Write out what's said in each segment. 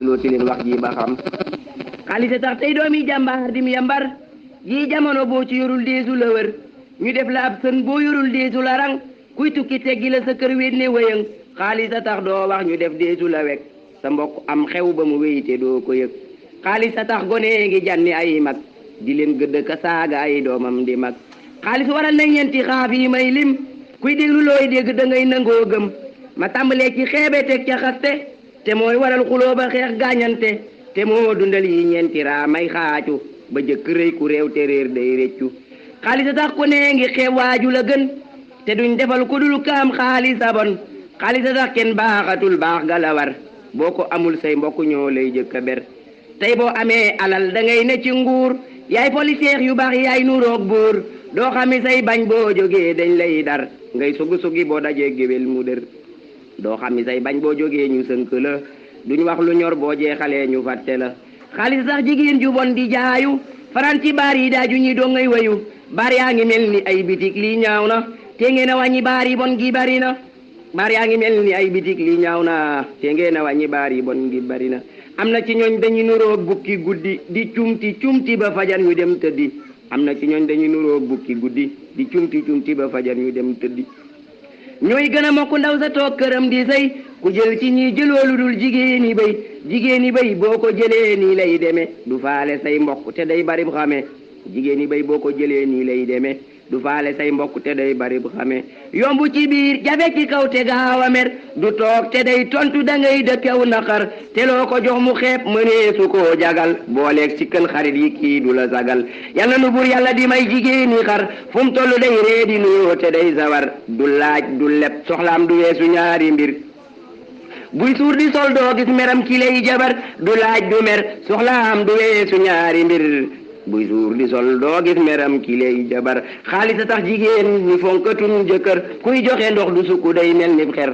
looti leen wax ji ba xam xaalis tax tey doomi jàmbaar dim yambar ji jamono boo ci yorul deesu la wër ñu def la ab sën boo yorul deesu la rang kuy tukki teggi la sa kër wéet ne wëyëng xaalis a tax doo wax ñu def deesu la wek sa mbokk am xew ba mu wéyite doo ko yëg xaalis a tax gone ngi janni ay mag di leen gëdd ka saaga ay doomam di mag xaalis waral na ñeenti xaaf yi may lim kuy déglu looy dégg da ngay nangoo gëm ma tàmbalee ci xeebe teg ca xaste te mooy waral xuloo ba xeex gaañante te moo dundal yi ñeenti raa may xaacu ba jëkk rëy ku réew te réer day réccu xaalis a tax ku ne ngi xeeb waaju la gën te duñ defal ku dul kaam xaalis a bon xaalis a tax kenn baaxatul baax ga la war boo ko amul say mbokk ñoo lay jëkk a ber tey boo amee alal da ngay ne ci nguur yaay policier yu baax yaay nuroog buur doo xami say bañ boo jógee dañ lay dar ngay sugi boo dajee géwél mu dër doo xami say bañ boo jógee ñu sënk la duñ wax lu ñor boo jeexalee ñu fàtte la xaalis sax jigéen ju bon di jaayu faran ci baar yi daaju ñi doo ngay wayu baar yaa ngi mel ni ay bitik lii ñaaw na te ngeen a wàññi baar yi bon gi bari na baar yaa ngi mel ni ay bitik lii ñaaw na te ngeen a wàññi baar yi bon gi bari na am na ci ñooñ dañuy nuroo bukki guddi di cumti ba fajar ñu dem tëddi am na ci ñooñ dañuy nuroo bukki guddi di cumti ba fajar ñu dem tëddi ñooy gën a mokk ndaw sa toog këram di sëy ku jël ci ñi jëloolu dul jigéeni bay boo ko jëlee nii lay demee du faale say mbokk te day bari bu xamee jigéeni bay boo ko jëlee nii lay demee du faale say mbokk te day bari bu xamee yombu ci biir jafe ci kaw te gaaw a mer du toog te day tontu da ngay dëkkew naqar te loo ko jox mu xeeb mënee su koo jagal booleeg si kën xarit yi kii du la sagal yàlla nu bur yàlla di may jigéeni xar fu mu toll day ree di nuyoo te day sawar du laaj du leb soxlaam du weesu ñaari mbir buy suur di sol doo gis meram ki lay jabar du laaj du mer soxlaam du weesu ñaari mbir buy suur di sol doo gis meram ki lay jabar xaalis a tax jigéen ñi fonkatun jëkkër kuy joxe ndox du sukku day mel ni xer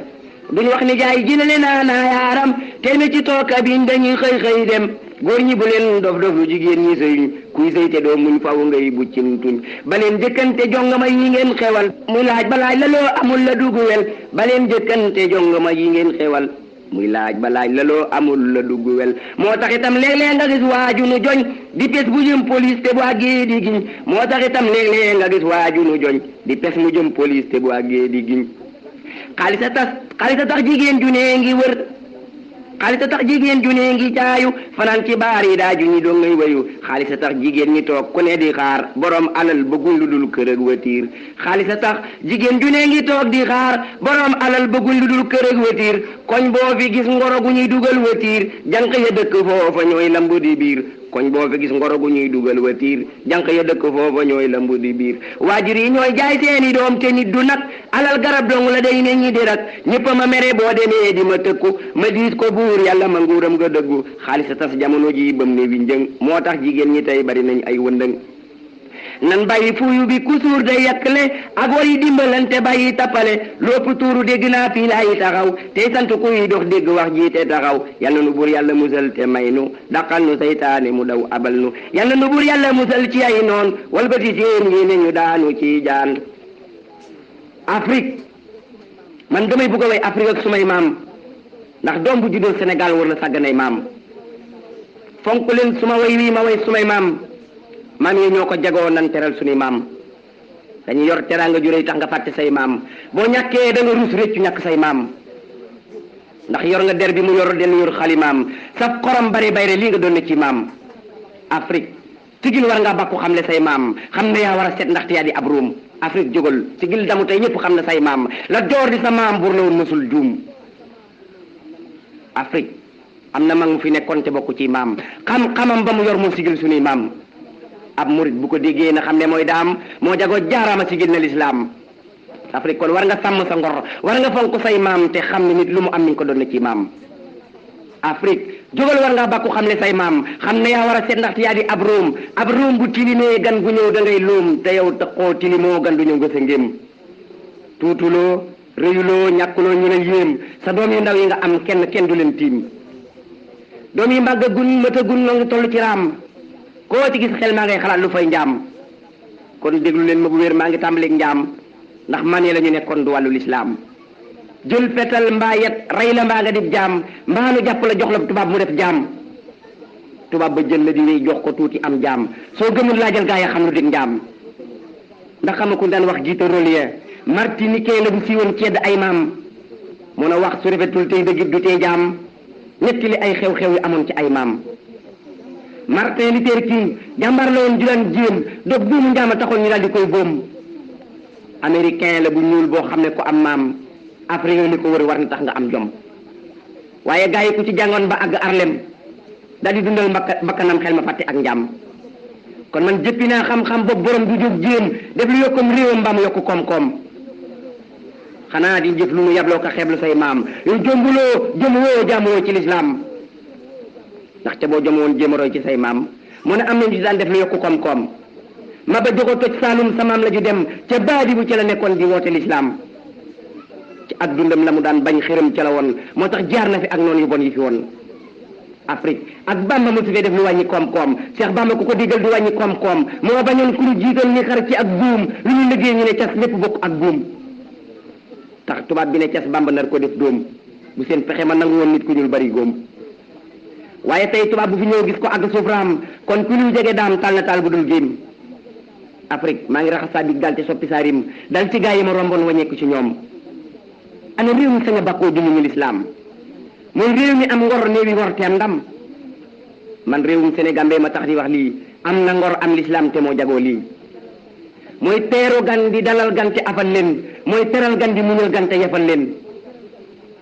duñ wax ni jaay jëlale naa yaaram te me ci toog kabin dañuy xëy dem góor ñi bu leen dof lu jigéen ñi sëyuñ kuy sëy te doo muñ faw ngay buccin tuñ ba leen jëkkante jongama yi ngeen xewal muy laaj ba laaj la loo amul la dugguwel ba leen jëkkante jongama yi ngeen xewal muy laaj ba laaj la loo amul la dugg wel moo tax itam léeg-léeg nga gis waaju nu joñ di pes bu jëm police te bu àggee di giñ moo tax itam léeg-léeg nga gis waaju nu joñ di pes mu jëm police te bu àggee di giñ xaalis a tax jigéen ju ne ngi wër xaalis a tax jigéen ju ne ngi jaayu fanaan ci baar yi daaju ñi doo ngay wayu xaalis a tax jigéen ñi toog ku ne di xaar borom alal bëggul lu dul kër ak watiir xaalis a tax jigéen ju ne ngi toog di xaar borom alal bëggul lu dul kër ak watiir koñ boo fi gis ngoro gu ñuy dugal watiir jànq ya dëkk foofa ñooy lambu di biir koñ boo fi gis ngoro gu ñuy dugal watiir jànq ya dëkk foofa ñooy lambu di biir waajur yi ñooy jaay seeni doom te nit du nag alal garab dong la day ne ñi di rak ñëpp ma mere boo demee di ma tëkku ma diis ko buur yàlla ma nguuram nga dëggu xaalis a tas jamono ji bam ne wi njëng moo tax jigéen ñi tey bari nañ ay wëndëng nan bàyyi fuuyu bi ku suur day yàkkle ak war yi dimbalante bàyyi tappale lopp tuuru dégg naa fii laay taxaw tey sant kuy dox dégg wax ji te taxaw yàlla nu bur yàlla musal te may nu daqal nu saytaane mu daw abal nu yàlla nu bur yàlla musal ci ay noon walbati seen yi ne ñu daanu ci jaan Afrique man damay bugg a way Afrique ak sumay maam ndax doom bu juddoo Sénégal war na sàgganay maam fonk leen suma way wi ma way sumay maam yi ñoo ko jagoo nan teral suñuy maam dañuy yor teraanga ju rëy tax nga fàtte say maam boo ñàkkee da nga rus réccu ñàkk say maam ndax yor nga der bi mu yor den yor xalimaam sa xorom bari bayre lii nga doon ne ci maam Afrique sigil war ngaa bàkku xam le say maam xam ne yaa war a set ndaxte yaa di ab ruum Afrique jógal sigil damu tey ñëpp xam ne say maam la door di sa maam bur la woon mësul juum Afrique am na mag mu fi nekkoon te bokku ci maam xam-xamam ba mu yor moo sigil suñuy maam ab murit bu ko déggee na xam ne mooy daam moo jagoo jaaraama sigil na lislaam Afrique kon war nga sàmm sa ngor war nga fonk say maam te xam ne nit lu mu am mi ngi ko doon na ci maam Afrique jógal war ngaa bàkku xam ne say maam xam ne yaa war a seet ndaxte yaa di ab róom bu tilimee gan gu ñëw da ngay loom te yow taxoo tilimoo gan du ñëw nga sa ngéem tuutuloo réyuloo ñàkkuloo ñu la yéem sa doom yu ndaw yi nga am kenn du leen tiim doom yi màgg gun mëta gun noo ngi toll ci raam koo ci gis xel maa ngay xalaat lu fay njaam kon déglu leen ma bu wér maa ngi tàmbaleeg njaam ndax man la ñu nekkoon du wàllu lislaam jël fetal mbaa yet rey la mbaa nga def jaam mbaa nu jàpp la jox la tubaab mu def jaam tubaab ba jël la di wéy jox ko tuuti am jaam soo gëmul laajal gaa ya xam lu dig njaam ndax xam nga ku daan wax jiite relier martiniquais la bu siiwoon cedd ay maam mun a wax su rafetul tey dëgg du tee jaam ñetti li ay xew-xew yi amoon ci ay maam Martin Luther King jàmbaar la woon ju daan jéem dog buumu njaama taxoon ñu daal di koy boom américain la bu ñuul boo xam ne ko am maam africain li ko wër war na tax nga am jom waaye gaa yi ku ci jàngoon ba àgg Harlem daal di dundal bakkanam xel ma fàtte ak njaam kon man jëppi naa xam-xam boobu borom du jóg jéem def lu yokkum réewam mbaam yokku koom-koom xanaa di jëf lu mu yabloo ko xeeblu say maam yow jombuloo jëmuwoo jaamuwoo ci lislaam ndaxte boo jëmoon jéemarooy ci say maam mu ne am nañu ci daan def lu yokku koom-koom ma ba jogo toj Saalum sa maam la ju dem ca baadi bu ca la nekkoon di woote lislaam ci ak dundam la mu daan bañ xërëm ca la woon moo tax jaar na fi ak noonu yu bon yi fi woon Afrique ak Bamba mu fee def lu wàññi koom-koom Cheikh Bamba ku ko digal du wàññi koom-koom moo bañoon ku ñu jiital ni xar ci ak buum lu ñu liggéey ñu ne cas lépp bokk ak buum tax tubaab bi ne cas Bamba nar ko def doom bu seen pexe ma nangu woon nit ku ñuul bari góom waaye tey tubaab bu fi ñëw gis ko ak suuf raam kon ku ñu jege daam taal na taal bu dul génn Afrique maa ngi raxas saa bi dal ci soppi saa rim dal ci gaa yi ma romboon wañeeku ci ñoom ana réew mi sañ a bàkkoo dumuñu lislaam mooy réew mi am ngor néewi ngor te am ndam man réewum Sénégal ma tax di wax lii am na ngor am lislaam te moo jagoo lii mooy teeru gan di dalal gan te afal leen mooy teral gan di muñal gan te yefal leen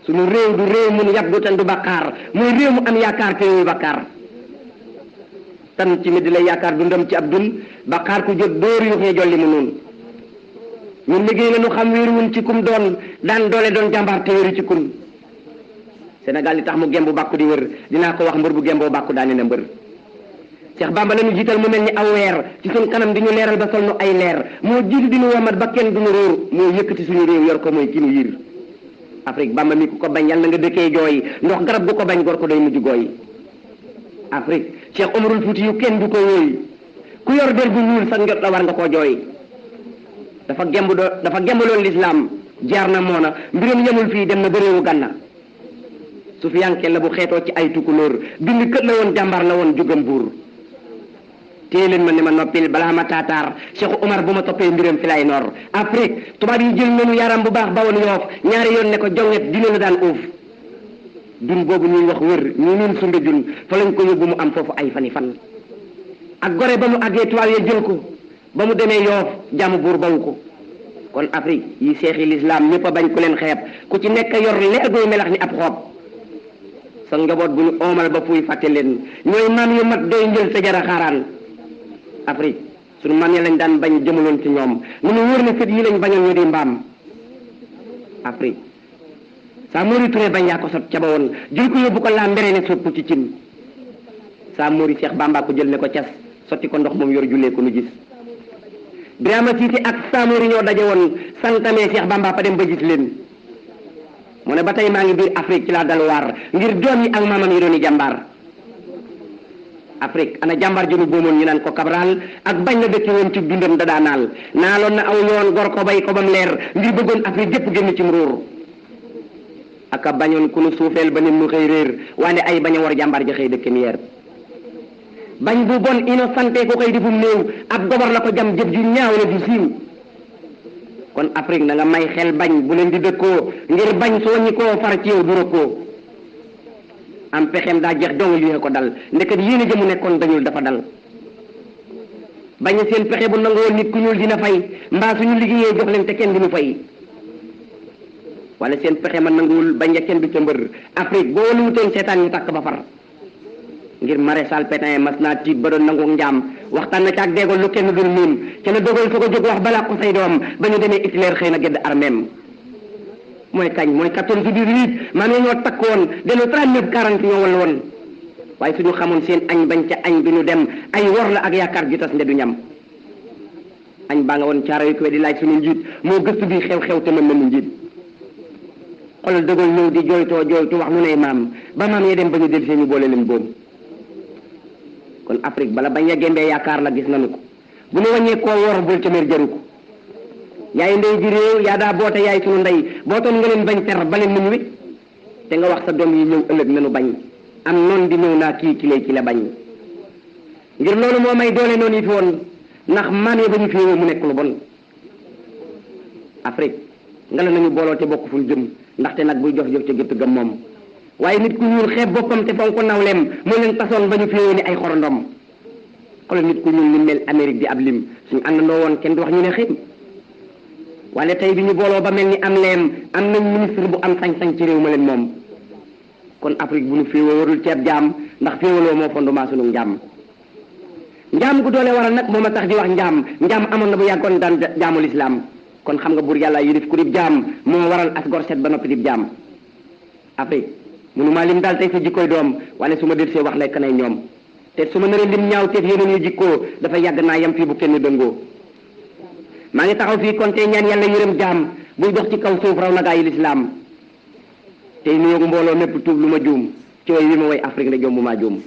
suñu réew du réew mun yab du tan du bakkaar mooy réew mu am yaakaar te yooyu bakkaar tan ci mi di lay yaakaar dundam ci ab dun bakkaar ku jot dóor yu xee jolli mu noonu ñun liggéey la ñu xam wéeruwun ci kum doon daan doole doon jàmbaar te wéeru ci kum Sénégal li tax mu gembu bàkku di wër dinaa ko wax mbër bu gemboo bàkku daane na mbër Cheikh Bamba la ñu jiital mu mel ni aw weer ci suñ kanam di ñu leeral ba sol nu ay leer moo jiitu di ñu womat ba kenn du ñu róor moo yëkkati suñu réew yor ko mooy ki nu yiir Afrique Bamba mi ku ko bañ yàlla na nga dëkkee jooy ndox garab gu ko bañ gor ko day mujj gooy Afrique Cheikh Omarul Fuuti yu kenn du ko wóoy ku yor der bu ñuul sa njot la war nga koo jooy dafa gembuloon lislaam jaar na moona mbiram yemul fii dem na ba réewu Gànna su fi yanke la bu xeetoo ci ay tukulóor bind kët la woon jàmbaar la woon jugam buur téye leen ma ne ma noppil balaa ma taataar Cheikh Omar bu ma toppee mbiram fi lay nor Afrique tubaab yi jël nañu yaram bu baax bawoon Yoof ñaari yoon ne ko jonget dina la daan uuf dun boobu ñuy wax wër ñu nun sumbe dun fa lañ ko yóbbu mu am foofu ay fani fan ak gore ba mu àggee tubaab yi jël ko ba mu demee Yoof jàmm buur bawu ko kon Afrique yi seexi l'islam ñëpp a bañ ku leen xeeb ku ci nekk yor leer gooy melax ni ab xoob sa njaboot bu ñu oomal ba fuy fàtte leen ñooy maam yu mat doy njël sa jara xaaraan Afrique suñu maam ya lañ daan bañ jëmaloon ci ñoom nu mu wóor ne fit yi lañ bañoon ñu di mbaam Afrique saa Mori Touré bañ yaa ko sot ca ba woon jël ko yóbbu ko laa mbere ne sopp ci cin saa Mori Cheikh Bamba ko jël ne ko cas sotti ko ndox moom yor jullee ko nu gis Birama Cissé ak saa Mori ñoo daje woon santamee Cheikh Bamba fa dem ba gis leen mu ne ba tey maa ngi biir Afrique ci laa dal waar ngir doom yi ak maamam yi dooni jàmbaar Afrique ana jàmbaar jënu boomoon ñu naan ko Cabral ak bañ la dëkki woon ci dundam dadaa naal naaloon na aw yoon gor ko bay ko bam leer ngir bëggoon Afrique gépp génn ci mróor aka bañoon ku nu suufeel ba nit mu xëy réer waane ay bañ a war jàmbaar ja xëy dëkk miyeer bañ bu bon innocenté ko xëy di fum néew ab gobar la ko jam jëf ju ñaaw la ju siiw kon Afrique na nga may xel bañ bu leen di dëkkoo ngir bañ soo ñi koo far ci yow du rëkkoo am pexem daa jeex dong li ko dal ndeket yéen jëmu nekkoon dañul dafa dal bañ seen pexe bu nangoo nit ku ñuul dina fay mbaa suñu liggéeyee jox leen te kenn duñu fay wala seen pexe ma nanguwul bañ a kenn du ca mbër Afrique boo lu wutoon seetaan ñu tàkk ba far ngir maréchal Pétain mas naa tiit ba doon nangu njaam waxtaan na ca ak déggoo lu kenn dul miin ca la dogal fa ko jóg wax balaa ko say doom ba ñu demee Hitler xëy na gedd armeem mooy kañ mooy 14/18 maam yi ñoo takk woon delu 39/40 ñoo wal woon waaye suñu xamoon seen añ bañ ca añ bi ñu dem ay wor la ak yaakaar ju tas nde du ñam añ baa nga woon caara yu ko di laaj suñu njiit moo gëstu bi xew-xew te mën na mu njiit xoolal dogal ñëw di jooytu wax nu ne maam ba maam yee dem ba ñu del see ñu boole leen boom kon Afrique bala bañ a gémbee yaakaar la gis nañu ko bu ñu wàññee koo wor bul ca mer jaru ko yaay ndey ji réew yaa daa boote yaay sunu ndey bootoon nga leen bañ ter ba leen nañu wi te nga wax sa doom yi ñëw ëllëg nanu bañ am noon di ñëw naa kii ki la bañ ngir loolu moo may doole noonu yi fi woon ndax maam yi ba ñu féewoo mu nekk lu bon Afrique nga la nañu booloo te bokk fu ñu jëm ndaxte nag buy jox jëf ca gëtt gam moom waaye nit ku ñuul xeeb boppam te fonk nawleem moo leen tasoon ba ñu féewoo ni ay xorondom xoolal nit ku ñuul ni mel Amérique di ab lim suñu àndandoo woon kenn du wax ñu ne xëy wala tey bi ñu booloo ba mel ni am leem am nañ ministre bu am sañ-sañ ci réew ma leen moom kon Afrique bu ñu féewoo warul ceeb jaam ndax féewaloo moo fondement sunu njaam njaam gu doole waral nag moom a tax di wax njaam amoon na bu yàggoon daan jaamul islam kon xam nga buur yàlla yilif ku dib jaam moo waral as gor set ba noppi dib jaam Afrique mënumaa lim daal tey sa jikkoy doom wala su ma delsee wax lekk nay ñoom te su ma naree lim ñaaw teef yeneen yu jikkoo dafa yàgg naa yem fii bu kenn dëngoo maa ngi taxaw fii kon tey ñaan yàlla yërëm jaam buy dox ci kaw suuf raw na gaa yi lislaam tey nuyoogu mbooloo mépp tuub lu ma juum ci way wi ma way Afrique nde jombu maa juum